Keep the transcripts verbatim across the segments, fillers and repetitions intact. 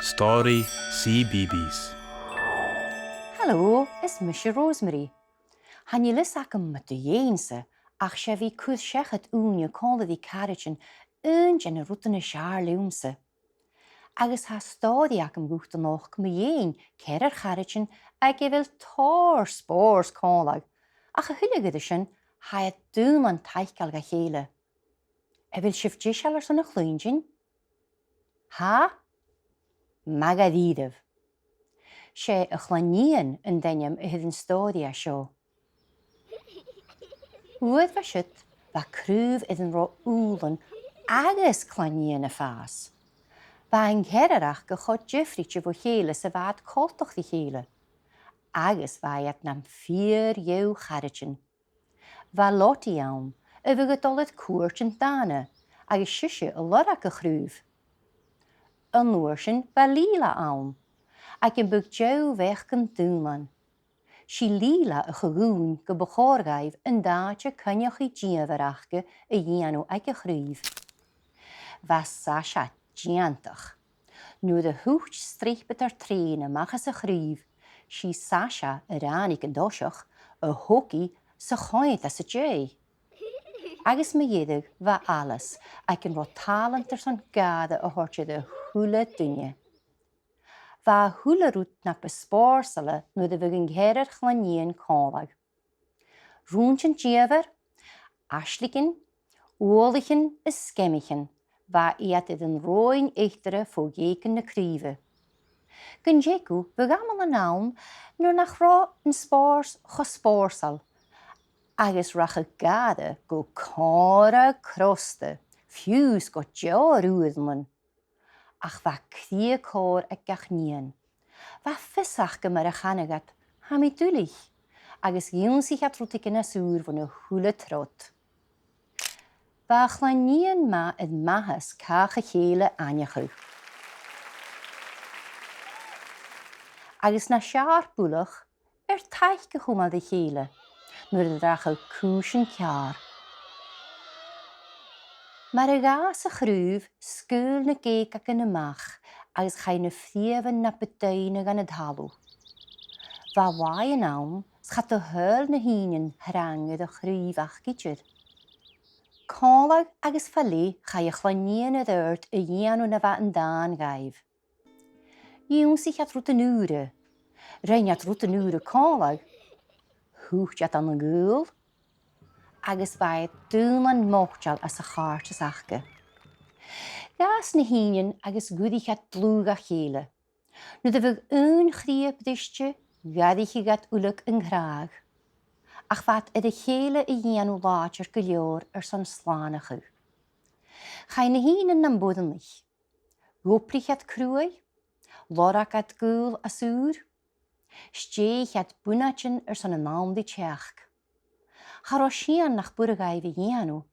Stòiridh CBeebies. Halò, is mise Rosemary. Chan eil fhios agam mu do dheidhinn-sa, ach 's e bhith a' cur seachad ùine còmhla ri caraidean aon de na rudan as fheàrr leamsa. Agus tha stòiridh agam dhut a-nochd mu dheidhinn ceathrar charaidean aig a bheil tòrr spòrs còmhla, ach a thuilleadh air sin, tha iad daonnan taiceil dha chèile. A bheil sibh deiseil airson a chluinntinn? Tha? Math dha-rìribh. 'S e A' Chlann-nighean an t-ainm a th' air an stòiridh a tha seo. Uair bha siud, bha craobh air an robh ùbhlan agus clann-nighean a' fàs. Bha an ceathrar aca cho diofraichte bho chèile 's a bha iad coltach ri chèile, agus bha iad nam fìor dheagh charaidean. Bha Lottie ann, a bhiodh a' dol air cuairt an dàna, agus 's ise a lorg a' chraobh. An uair sin bha Leela ann, aig am biodh deagh bheachdan daonnan. 'S i Leela a cho-dhùin gum bu chòir dhaibh an t-àite coinneachaidh dìomhair aca a dhèanamh aig a' chraobh. Bha Sasha dèantach. Nuair a thuit stripeadar trèana a-mach às a' chraobh, 's i Sasha a ràinig an toiseach, a thog i 's a choimhead às a dèidh. Agus mu dheireadh bha Alice, aig an robh tàlant airson gàire a thoirt air a h-uile duine. Bha a h-uile rud na bu spòrsaile nuair a bhiodh an ceathrar chlann-nighean còmhla. Rùintean dìomhair, aislingean, uallaichean is sgeamaichean, bha iad air an roghainn eatarra fo gheugan na craoibhe. Gun teagamh, bhiodh amannan ann nuair nach robh an spòrs cho spòrsail, agus rachadh gàire gu còmhradh crosta, fiù 's gu deòir uaireannan. Ach bha cridhe còir aig gach nighean. Bha fios aca mar a chanadh iad, "Tha mi duilich," agus dh'ionnsaich iad rudeigin às ùr bhon a h-uile trod. Bha a' chlann-nighean math air maitheas càch a chèile aithneachadh. Agus nas fheàrr buileach, air taic a chumail ri chèile, nuair a rachadh cùisean ceàrr. Mar a dh'fhàs a' chraobh, sgaoil na geugagan a-mach agus chaidh na freumhan na bu doimhne dhan an talamh. Bha làithean ann 's cha do thadhail na h-ìnean trang air a' chraoibh aca idir. Còmhla agus fa leth chaidh a' chlann-nighean air adhart a dhèanamh na bha an dàn dhaibh. Dh'ionnsaich iad rudan ùra. Rinn iad rudan ùra còmhla. Thuit iad ann an gaol. Agus bha iad daonnan moiteil às a' chàirdeas aca. Dh'fhàs na h-ìnean agus dh'fhuirich iad dlùth dha chèile. Nuair a bhiodh aon chridhe briste, dh'fhairicheadh iad uileag an cnàmh. Ach bha iad air a chèile a dhèanamh làidir gu leòr airson slànachadh. Chaidh na h-ìnean nam boireannaich. Dh'obraich iad cruaidh, lorg iad gaol às ùr, stèidhich iad bunaitean airson an àm ri teachd. Cha robh sìon nach b' urrainn dhaibh a dhèanamh.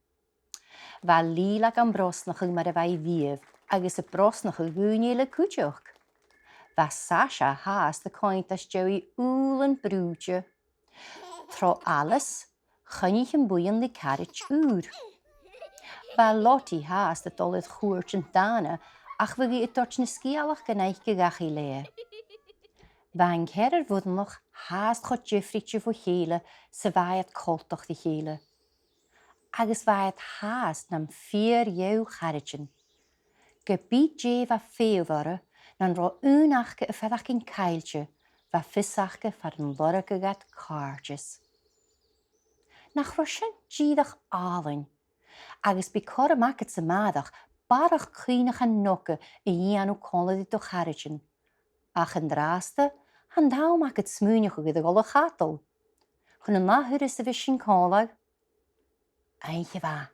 Bha Leela gam brosnachadh mar a bha i riamh, agus a' brosnachadh dhaoine eile cuideachd. Bha Sasha fhathast a' coimhead às dèidh ùbhlan brùite. Tro Alice, choinnich am buidheann ri caraid ùr. Bha Lottie fhathast a' dol air chuairt an dàna, ach bhiodh i a' toirt na sgeulachdan aice dhachaigh leatha. Bha an ceathrar bhoireannach fhathast cho diofraichte bho chèile 's a bha iad coltach ri chèile. Agus bha iad fhathast nam fìor dheagh charaidean. Ge bith dè bha feitheamh orra, nan robh aon aca a' faireachdainn caillte, bha fios aca far an lorgadh iad càirdeas. Nach robh sin dìreach àlainn? Agus bidh cothrom agad-sa a-màireach barrachd cuimhneachain no dhà a dhèanamh còmhla ri do charaidean. Ach an-dràsta, tha an t-àm agad smaoineachadh air a dhol a chadal. Chun an ath thuras a bhios sinn còmhla, oidhche mhath.